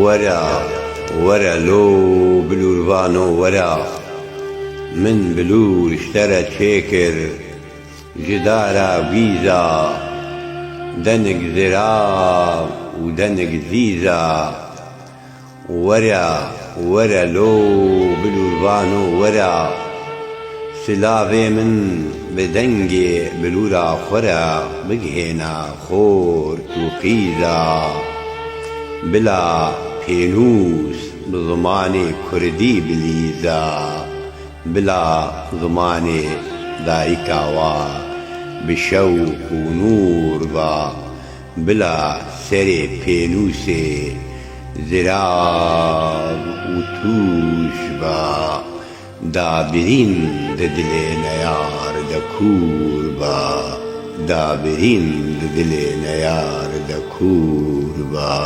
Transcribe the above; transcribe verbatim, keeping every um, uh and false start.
Were, were lo bilûrvano were. Min bilûr ji te re çêkir, ji dara wîza, denik zirav û denik zîza. Were, were lo bilûrvano were. Silavê min bi dengê bilûra xwe re bigihêne xort û qîza. Bila pênûs bi zimanê kurdî bilîza. Bila zimanê dayika wa bi şewq û nûr ba. Bila serê pênûsê zirav û tûj ba. Da birîn di dilê neyar de kûr ba. Da birîn di dilê neyar de kûr ba.